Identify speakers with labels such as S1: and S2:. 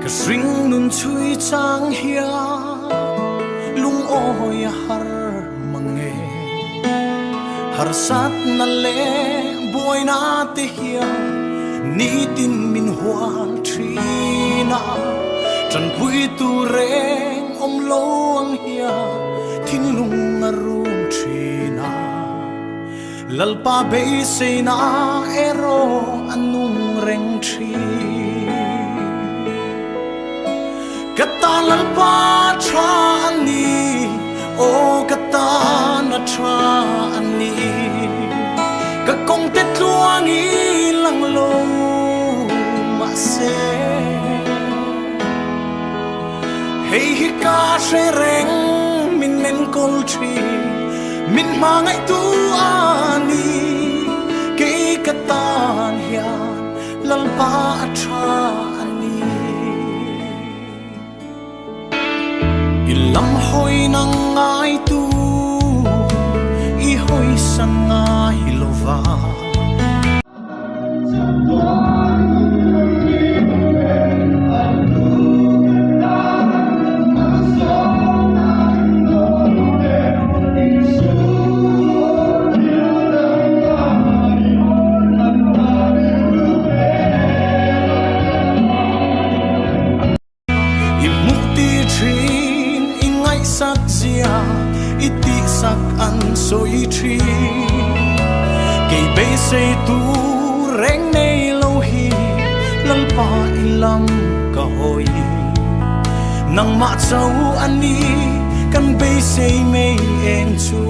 S1: Ka hring nun chhui chang hian lungawi a har mang e. Harsatna leh buaina te hian nitin min hual thin a, tanpui tur reng awm lo ang hian thinlung a rum thin a. Lalpa beiseina erawh a nung reng thin. Ka tan Lalpa tha a ni, aw ka tan a tha a ni. Ka kawng te tluang i lang lo mahse, Hei hi ka hre reng min enkawl thin, min hmangaihtu a ni. Kei ka tan hian Lalpa a tha a ni. I lam hawi nang ngaitu i hawi san ngai lova. I hmuh ti thin, i ngaihsak zia, i tihsak an sawi thin. Kei beisei tur reng nei lo hi Lalpa i lam ka hawi. Nangmah cho a ni kan beisei mei eng chu.